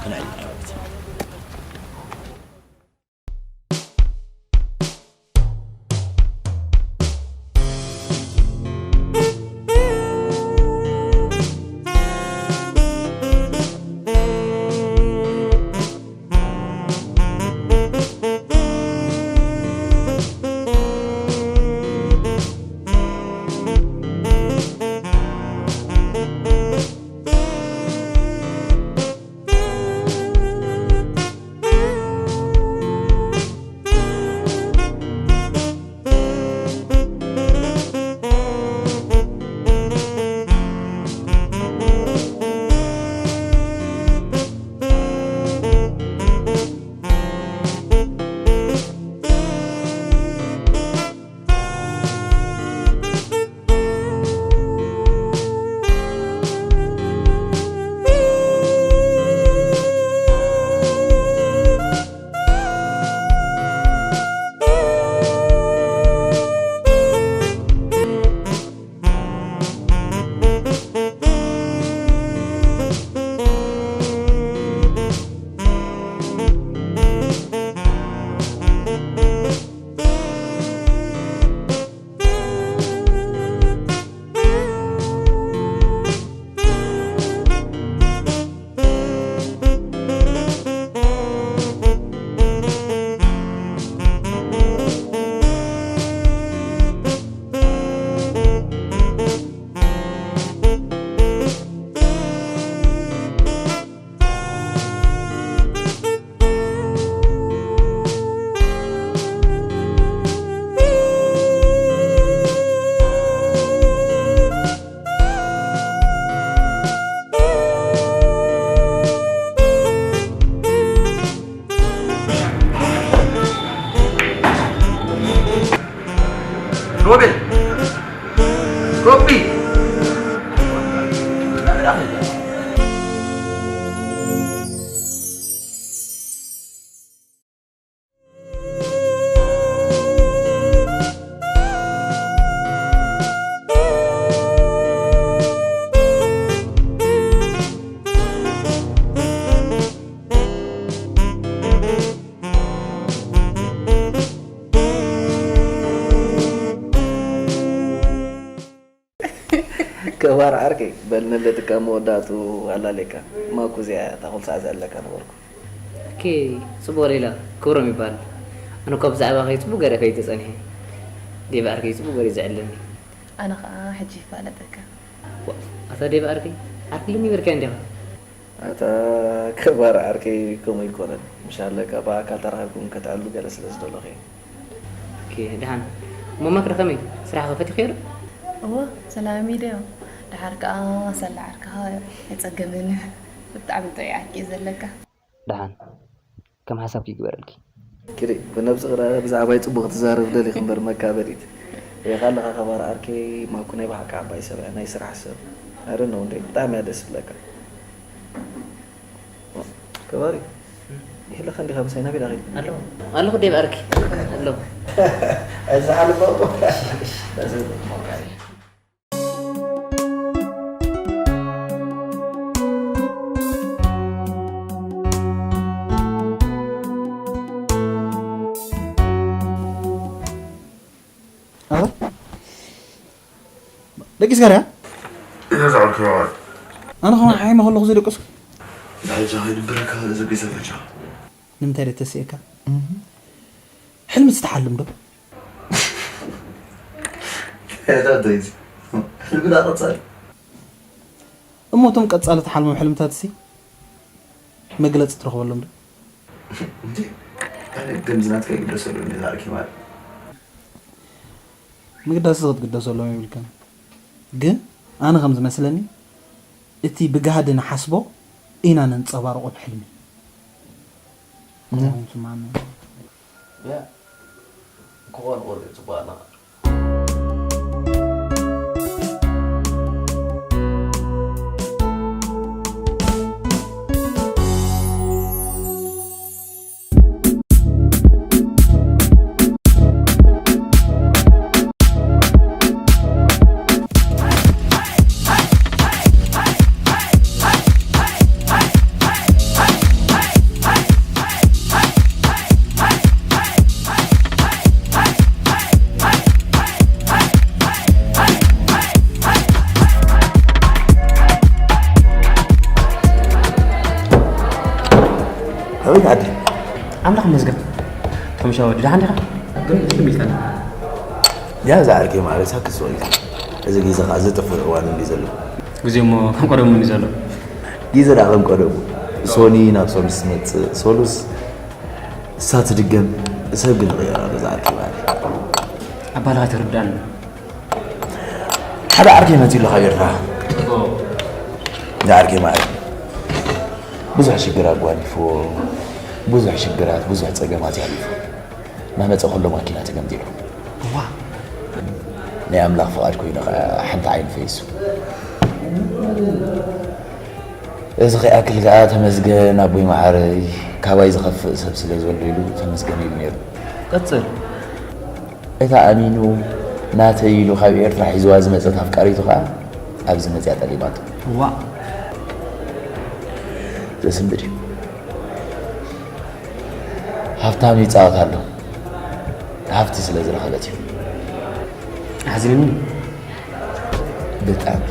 ክንዕል ኢና ማለት እዩ። ከባር ዓርከይ፣ በል ነለጥካ መወዳእቱ ኣላለካ። ማኩ እዚኣ እታ ኩሉ ሰዓት ዘዕለካ ነበርኩ። ኦኬ፣ ጽቡቕ ሌላ፣ ክብሮም ይበሃል። ኣነ እኮ ብዛዕባ ከይ ጽቡቕ ገለ ከይ ተጸኒሐ። ዴቭ ዓርከይ ጽቡቕ ገለ ዘዕለኒ። ኣነ ኸኣ ሕጂ ይፋለጠካ። ዋ፣ ኣታ ዴቭ ዓርከይ፣ ዓርኪ ኣለኒ በልካዮ እንዲኻ። ኣታ ከባር ዓርከይ ከምኡ ኣይኮነን። ምሽ ኣለካ ብኣካል ተራኺብኩም ከተዕልሉ ገለ ስለ ዝደለኹ እየ። ኦኬ፣ ደሓን። እሞ ማክ ከመይ? ስራሕ ከፈቲኽዮ ዶ? እወ፣ ሰላም ኢለዮ። ደሓር ከኣ ሰላ ዓርክኻ ኣይጸገምን። ብጣዕሚ ጥዑይ ዓርኪ እዩ ዘለካ። ደሓን። ከም ሓሳብኪ ይግበረልኪ። ክሪ፣ ብነብሲ ቅረ ብዛዕባይ ጽቡቕ ትዛረብ ደሊኺ እምበር መካበዲት። ሪኢኻ ኣለኻ ከባር ዓርከይ፣ ማኩ ናይ ብሓቂ ዓባይ ሰብ እያ፣ ናይ ስራሕ ሰብ። I don't know እንዴ፣ ብጣዕሚ እያ ደስ ትብለካ። ከባሪ፣ ይህለኻ እንዲኻ ምሳይ ናበይ ዳኺድ? ኣለኹ። ኣለኹ ዴቭ ዓርኪ። ኣለኹ። እዚ ሓለፋ እኮ። ኣረ? ደቂስካ ድያ? እዛ ዝዓርከ ይባል። ኣነ ኸማን ሓይመ ከለኹ ዘይደቀስኩ። ብሓጃ ከይድብረካ እዚ ገዛ በጃ። ንምንታይ ደተስእካ? ሕልሚ ትሓልም ዶ? እንታይ እንታይ እዚ? ሕልምና ቀጻሊ። እሞ እቶም ቀጻሊ ትሓልሞም ሕልምታትሲ መግለጺ ትረኽበሎም ዶ? እንዴ? ኣነ ከምዚ ናትካ ይግደሰሉ እንዴ ታሪክ ማለት? ምግዳስስ ክትግደሰሎም የብልካን። ግን ኣነ ከም ዝመስለኒ እቲ ብጋህዲ ንሓስቦ ኢና ነንጸባርቖ ብሕልሚ። እም። እንታይ ይስምዓኒ? ያ፣ ክኾን ክእል እዩ፣ ጽቡቕ ኣለኻ። ኣቤት ዓዲ። ኣምላኽ ይመስገን። ተምሻ ወዲ፣ ደሓን ዲኻ? ግን እስኪ ሚልካና። ያ፣ እዛ ዓርከይ ማዕረ ሳክት ሶሪ። እዚ ግዜ ኸዓ ዝጥፍእ እዋን እንዲ ዘሎ። ግዜ እሞ ከም ቀደሙ እንዲ ዘሎ። ግዜ ደኣ ከም ቀደሙ። ሶኒ ናብ ሶሉስ ትመጽእ። ሶሉስ እሳ ትድገም። ሰብ ግን ይቕየር ኣሎ፣ እዛ ዓርከይ ማዕረ። ኣባልኻ ኣይተረዳእን። ሓደ ዓርከይ መጺኡ ኣሎ ካብ ኤርትራ። እዚ ዓርከይ ማለት ብዙሕ ሽግር ኣጓኒፍዎ፣ ብዙሕ ሽግራት፣ ብዙሕ ጸገማት የሕሊፉ። እናመጸ ኩሉ ማኪና ተገምጢሉ። እዋ። ናይ ኣምላኽ ፍቓድ ኮይኑ ኸኣ ሓንቲ ዓይኑ ፈይሱ። እዚ ከይኣክል ከኣ ተመስገን ኣቦይ መዓረይ፣ ካባይ ዝኸፍእ ሰብ ስለ ዘሎ ኢሉ ተመስገን ኢሉ ነይሩ። ቀጽል። እታ ኣሚኑ ናተይ ኢሉ ካብ ኤርትራ ሒዝዋ ዝመጸት ኣፍቃሪቱ ከኣ ኣብዚ መጽያ ጠሊማቶ። ዋእ! ዘስንብድ እዩ። ሃብታም ይጻወት ኣሎ። ሃብቲ ስለ ዝረኸበት እዩ። ኣሕዚኑኒ። ብጣዕሚ።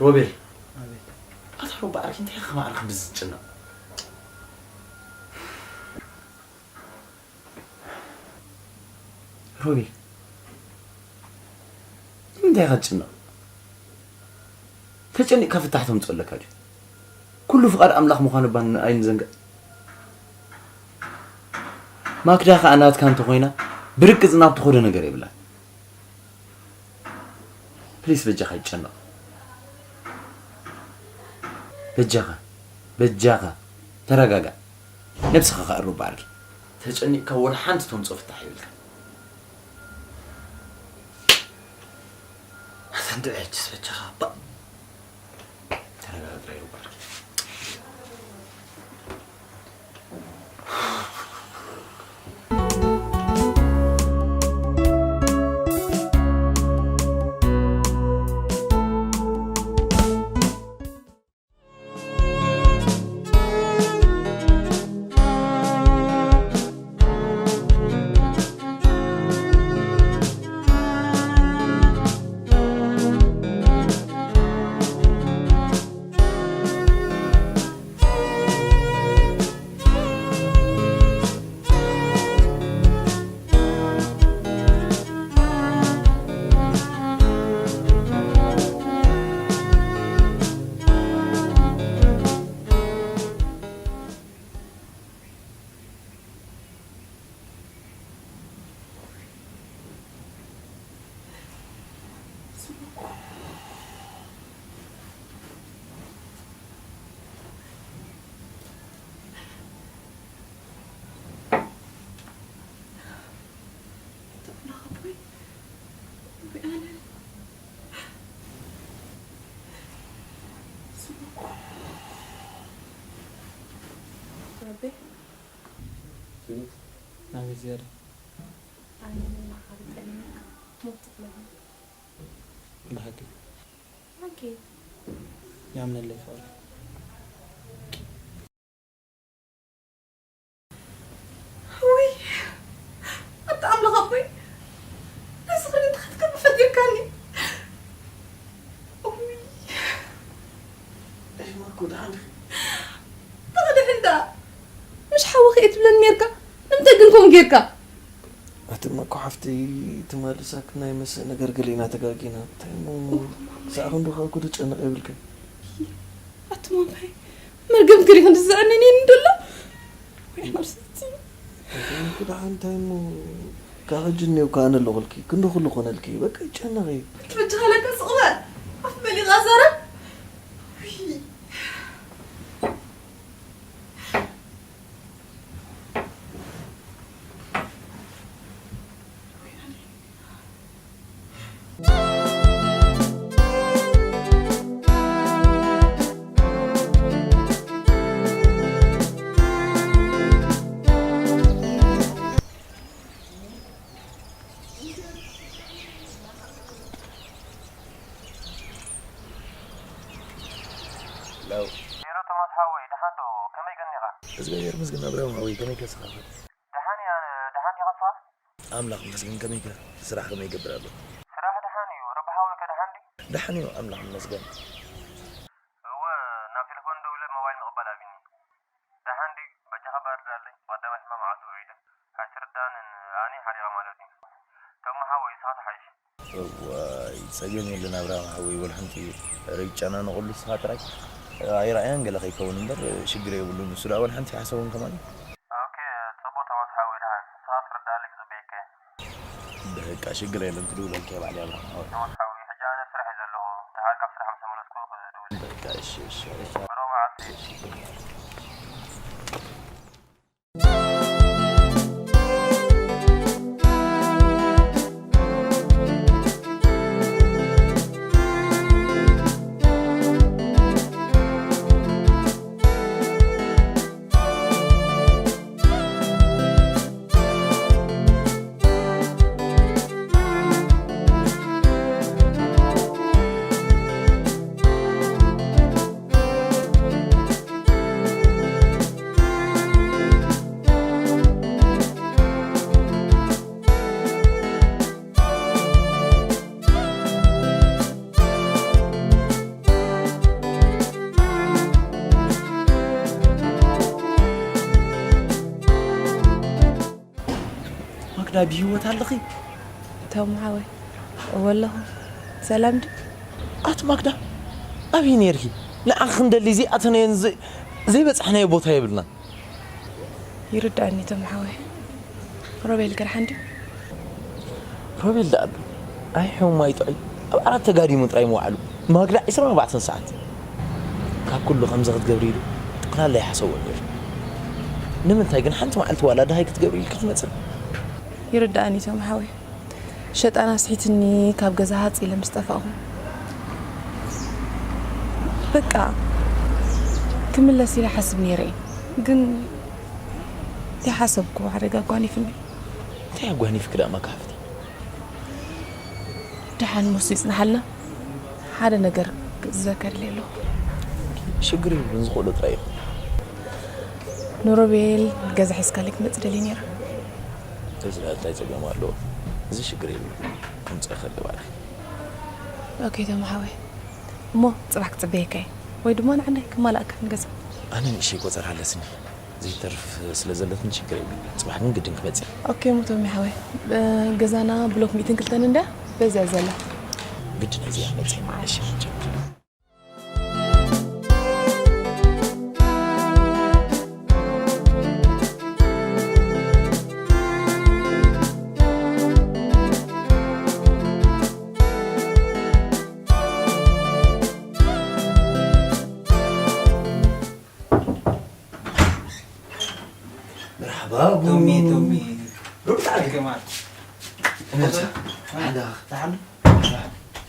ሮቤል፣ ኣታ ሮባ ዓርኪ እንታይ ኢኻ ማዕረ ክንድዚ ትጭነቕ? ሮቤል፣ ንምንታይ ኢኻ ትጭነቕ? ተጨኒቕካ ፍታሕ ተምፅኦ ኣለካ ድዩ? ኩሉ ፍቓድ ኣምላኽ ምዃኑ እባ ን-፣ ኣይንዘንግዕ። ማክዳ ኸኣ ናትካ እንተኾይና ብርግጽ ናብ ትኾዶ ነገር የብላን። ፕሊስ በጃኻ ይጨነቕ። በጃኻ፣ በጃኻ ተረጋጋእ። ነብስኻ ከኣ ሩባ ኣርጊ። ተጨኒቕካ ወላ ሓንቲ ተምጽኦ ፍታሕ የብልካ። ኣታ እንድዒ ሕጅስ በጃኻ እባ። ተረጋጋእ ጥራይ ሩባ ኣርጊ። ረቢ ናበይ ዝያዳ? ኣነ ንዓኻ ብጠለመካ ሞት ትጥለበኒ። ብሓቂ ሓቂ። ያምነለይ ፍቕሪ። ውይ፣ ኣታ ኣምላኽ ኣቦይ፣ ነዚ ኸ እንታይ ክትገብር ፈጢርካኒ? ውይ። እሺ፣ ማኮ፣ ደሓን ዲኺ? ተኽድሕ እንዳ፣ ምሽ ሓወኺ እየ ትብለኒ ኔርካ። ንምንታይ ግን ከምኡ ጌርካ? ኣቲ ማኮ ሓፍተይ፣ ትማሊ ሳክ ናይ መስእ ነገር ገለ ኢና ተጋጊና። እንታይ እሞ፣ ክሳዕ ክንዱ ካብ ኩሉ ጨነቕ የብልክን። ኣቲ ማማይ፣ መርገምቲ ገለ ክንዲ ዝዘዕነኒ እንዶ ኣሎ። ወይ ነብሰቲ። ኣቲ ማኮ፣ ደሓን እንታይ እሞ፣ ካብ ሕጂ እኔው ከኣ ኣነ ኣለኹልኪ። ክንዲ ኩሉ ኮነልኪ። በቃ ይጨነቕ እዩ። እቲ በጃኻ ለካ ስቕ በል። ኣፍ መሊኻ ዘረብ። ውይ። ሄሎ። ሄሎ ቶማስ ሓወይ፣ ደሓን ዶ? ከመይ ቀኒኻ? እግዚኣብሔር ይመስገን ኣብርሃም ሓወይ፣ ከመይ ከስኻ? ደሓን እየ ኣነ፣ ደሓን ዲኻ ንስኻ? ኣምላኽ ይመስገን፣ ከመይከ? ስራሕ ከመይ ይገብር ኣሎ? ስራሕ ደሓን እዩ፣ ረቢ ሓወይከ ደሓን ድዩ? ደሓን እዩ፣ ኣምላኽ ይመስገን። እወ፣ ናብ ቴሌፎን ደዊለ ሞባይል ምቕባል ኣቢኒ። ደሓን ድዩ? በጃኻ ባርዳለይ፣ ብቐዳማይ ሕማም ዓቱ ውዒለ። ኣይትርዳንን፣ ኣነ ሓሪቐ ማለት እዩ። ቶማ ሓወይ፣ ንስኻ ተሓይሽ። እዋይ፣ ጸገም የለን ኣብርሃም ሓወይ፣ ወላ ሓንቲ ርጫና ንቑሉ ንስኻ ጥራይ ኣይረኣያን ገለ ከይከውን እምበር ሽግር የብሉን። ንሱ ደኣ ወላ ሓንቲ ሓሰቡን ከማን። ኦኬ፣ ጽቡቕ ቶማስ ሓወይ፣ ደሓን ንስኻ ትርዳለይ ክጽበየካ እየ። በቃ ሽግር የለን፣ ክድውለልካ እየ ባዕለይ ኣብርሃም ሓወይ። ቶማስ ሓወይ፣ ሕጂ ኣነ ኣብ ስራሕ እየ ዘለኹ፣ ደሓር ካብ ስራሕ ምስ ተመለስኩ ክድውል። በቃ እሺ፣ እሺ፣ እሺ። ብሩህ መዓልቲ። እሺ። ብህይወት ኣለኺ? ቶም ሓወይ፣ እወ ኣለኹ። ሰላም ዲ? ኣቲ ማክዳ፣ ኣበይ ነይርኪ? ንዓኺ ክንደሊ ዘይኣተናዮን ዘይ- ዘይበጻሕናዮ ቦታ የብልና። ይርዳእኒ ቶም ሓወይ። ሮቤል ገርሓን ድዩ? ሮቤል ደኣ ኣሎ። ኣይ ሕሙም ኣይጥዑይ። ኣብ ዓራት ተጋዲሙ ጥራይ ምውዓሉ። ማግዳ ዒስራን ኣርባዕተን ሰዓት። ካብ ኩሉ ከምዚ ክትገብሪ ኢሉ ጠቕላላ ይሓሰቦ ነይሩ። ንምንታይ ግን ሓንቲ መዓልቲ ዋላ ደሃይ ክትገብሪ ኢልኪ ትመጽእ? ይርዳእኒ ቶም ሓወይ። ሸጣን ኣስሒትኒ ካብ ገዛ ሃጽ ኢለ ምስ ጠፋእኹ፣ በቃ ክምለስ ኢለ ሓስብ ነይረ እየ። ግን ዘይሓሰብኩ ሓደጋ ኣጓኒፍኒ። እንታይ ኣጓኒፍኪ ደኣ ማካ ሓፍተይ? ደሓን ሞሱ ይጽንሓልና። ሓደ ነገር ክእዝዘካ ደልየ ኣለኹ። ሽግር የብሉን፣ ዝኽእሎ ጥራይ ይኹን። ንሮቤል ገዛ ሒዝካለይ ክትመጽእ ደልየ ነይረ። እዚ እንታይ ጸገም ኣለዎ? እዚ ሽግር የብሉን። ከምጽእ ከለ ባዕልኺ። ኦኬ ተማ ሓወይ። እሞ ጽባሕ ክጽበየካ እየ። ወይ ድማ ንዓናይ ከማልኣካ ንገዛ። ኣነ ንእሽተይ ቆጸራ ኣለስኒ። ዘይተርፍ ስለ ዘለትኒ ሽግር የብሉን። ጽባሕ ግን ግድን ክመጽእ። ኦኬ እሞ ተሚ ሓወይ። እ፣ ገዛና ብሎክ ሚእትን ክልተን እንድያ በዚያ ዘላ። ግድን እዚኣ መጽእ። እሺ። መርሓባ ቶሚ ቶሚ ሩብ ሰዓት ገማት እነሳ ሓዳ ተሓሉ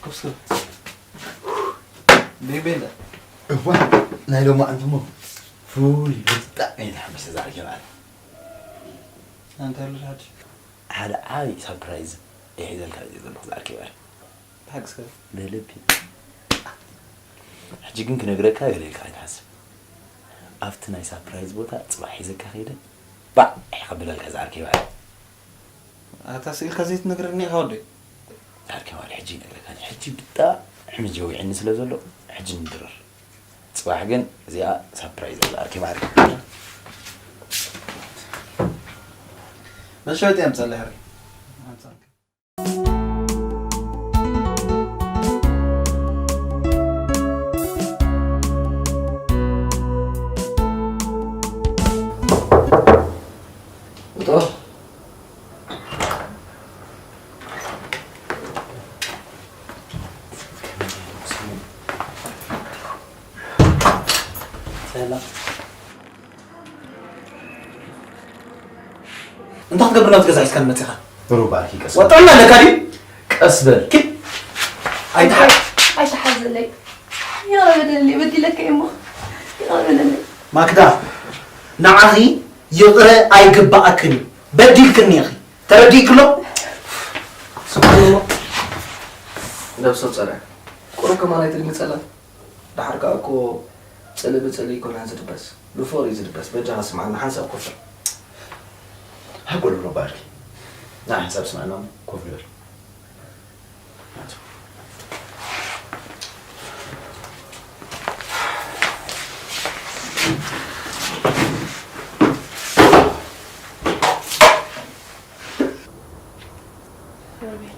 ኮስኮ ቤቤንዳ እዋ ናይ ሎማዓንቲ እሞ ፍሉይ ብጣዕሚ እየ ተሓሚሰ ዛዕባ ጀምዓት ኣንተ ያሉ ሓድሽ ሓደ ዓብዪ ሳፕራይዝ እየ ሒዘልካ እየ ዘለኹ ዛዕባ ኬባር ብሓቂ እስከ ብልቢ ሕጂ ግን ክነግረካ ገለ ኢልካ ኣይትሓስብ ኣብቲ ናይ ሳፕራይዝ ቦታ ፅባሕ ሒዘካ ከይደ ባዕ ከብለልካ ዛዕባ ኬባር ኣታ ስኢልካ ዘይትነግረኒ ኢኻ ወደይ ዳርኪ ማለት ሕጂ ይነግረካኒ ሕጂ ብጣዕሚ ጀዊዕኒ ስለ ዘሎ ሕጂ ንድረር ጽባሕ ግን እዚኣ ሳፕራይዝ ኣላ ኣርኪ ማለት መሸወጥ እያ ምጸላ ሕሪ እንታይ ክትገብር ናብቲ ገዛ ሒዝካኒ መፂኻ? ብሩባርኪ ቀስ ወጣና ኣለካ ድዩ? ቀስ በል ኪድ ኣይትሓ ኣይትሓዘለይ። ይቕረ በለለይ፣ በዲለካ እየ እሞ ይቕረ በለለይ። ማክዳ ንዓኺ ይቕረ ኣይግባኣክን እዩ። በዲልክኒ ኢኺ። ተረዲእክሎ? ነብሰ ጸረ ቁሩብ ከማን ኣይትድንግጸላ። ደሓር ከኣ እኮ ጽልኢ ብጽልኢ ኣይኮነን ዝድበስ፣ ብፍቕሪ እዩ ዝድበስ። በጃኻ ስምዓና ሓንሳብ ኮፍ በል። ሃጎል ብሩባርኪ ንዓ ሓንሳብ ስምዓና እሞ ኮፍ ንበል ሮቤል፣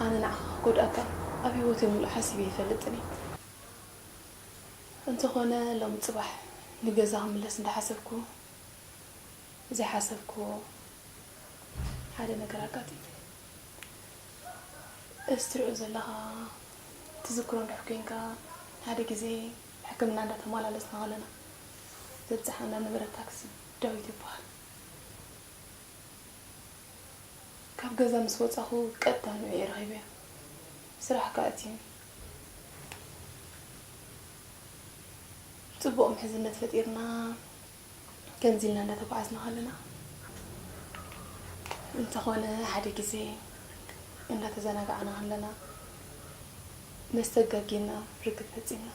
ኣነ ንዓኻ ክጎድኣካ ኣብ ህይወተይ ሙሉእ ሓሲበ ኣይፈልጥን እየ። እንተኾነ ሎሚ ጽባሕ ንገዛ ክምለስ እንዳሓሰብኩ ዘይሓሰብክዎ ሓደ ነገር ኣጋጢሙ። እዚ ትሪኦ ዘለኻ ትዝክሮ እንድሕር ኮይንካ ሓደ ግዜ ሕክምና እንዳተመላለስና ከለና ዘብጽሓና ነበረ ታክሲ ዳዊት ይበሃል። ካብ ገዛ ምስ ወጻኹ ቀጥታ ንዑ እየ ረኺበዮ። ስራሕ ከኣ ኣትዩኒ። ጽቡቕ ምሕዝነት ፈጢርና ከምዚ ኢልና እንዳተጓዓዝና ከለና እንተኾነ ሓደ ግዜ እንዳተዘናጋዕና ከለና መስተ ጋጊና ርክብ ፈጺምና።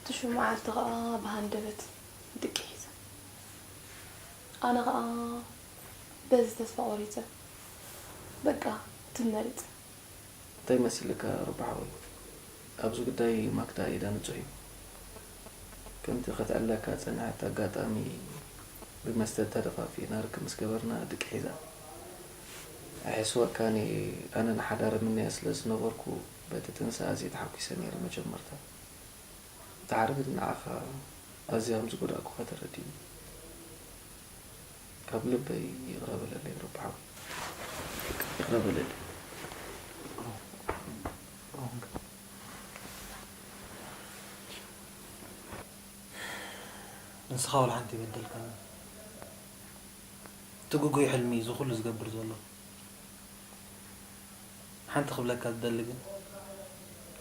ትሹ መዓልቲ ኸኣ ብሃንደበት ድቂ ሒዘ። ኣነ ኸኣ በዚ ተስፋ ቆሪጸ። በቃ ትመሪጽ። እንታይ መሲልካ ሩባ ሓወይ? ኣብዚ ጉዳይ ማክዳ ኢዳ ንጹህ እዩ። ከምቲ ከተዕልለካ ዝጸንሐት ኣጋጣሚ ብመስተ ተደፋፊእና ርክብ ምስ ገበርና ድቂ ሒዛ። ኣይሕስወካን እየ፣ ኣነ ንሓዳር እምነያ ስለ ዝነበርኩ በቲ ጥንሲ ኣዝየ ተሓጒሰ ነይረ መጀመርታ። ደሓር ግን ንዓኻ ኣዝየ ከም ዝጎዳእኩኻ ተረዲእኒ። ካብ ልበይ ይቕረ በለለይ ረቢ ሓወይ። ይቕረ በለለይ። ንስኻ ወላ ሓንቲ ይበደልካኒ። እቲ ግጉይ ሕልሚ እዚ ኩሉ ዝገብር ዘሎ። ሓንቲ ክብለካ ዝደሊ ግን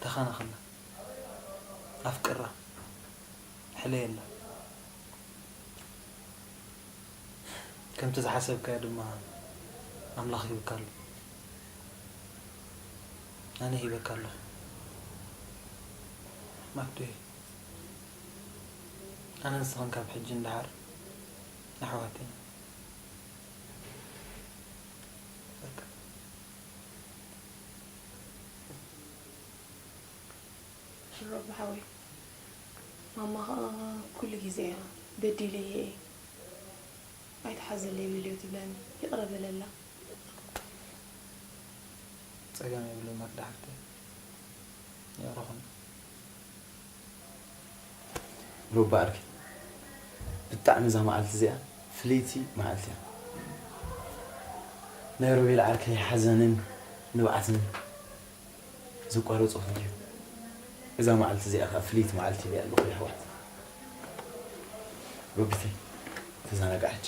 ተኻናኸላ፣ ኣፍቅራ፣ ሕለየላ። ከምቲ ዝሓሰብካዮ ድማ ኣምላኽ ሂብካ ኣሎ። ኣነ ሂበካ ኣለኹ ማክዱየ። ኣነ ንስኽን ካብ ሕጂ ንደሓር ኣሕዋት ኢና። በቃ። ሽሮብ ሓወይ፣ ማማ ኸኣ ኩሉ ግዜ እያ በዲለየ እየ ኣይትሓዘለይ በልዮ ትብለኒ። ይቕረ በለላ። ጸገም የብሉን ማክዳ ሓፍተይ። ይቕረ ኹን። ሮቢ ዓርከይ፣ ብጣዕሚ እዛ መዓልቲ እዚኣ ፍልይቲ መዓልቲ እያ። ናይ ሮቤል ዓርከይ ሓዘንን ንብዓትን ዘቋረጾ ክንድዩ። እዛ መዓልቲ እዚኣ ከኣ ፍልይቲ መዓልቲ ኢለያ ኣለኹ የሕዋት። ሮቢተይ፣ ተዘናግዓ ሕጂ።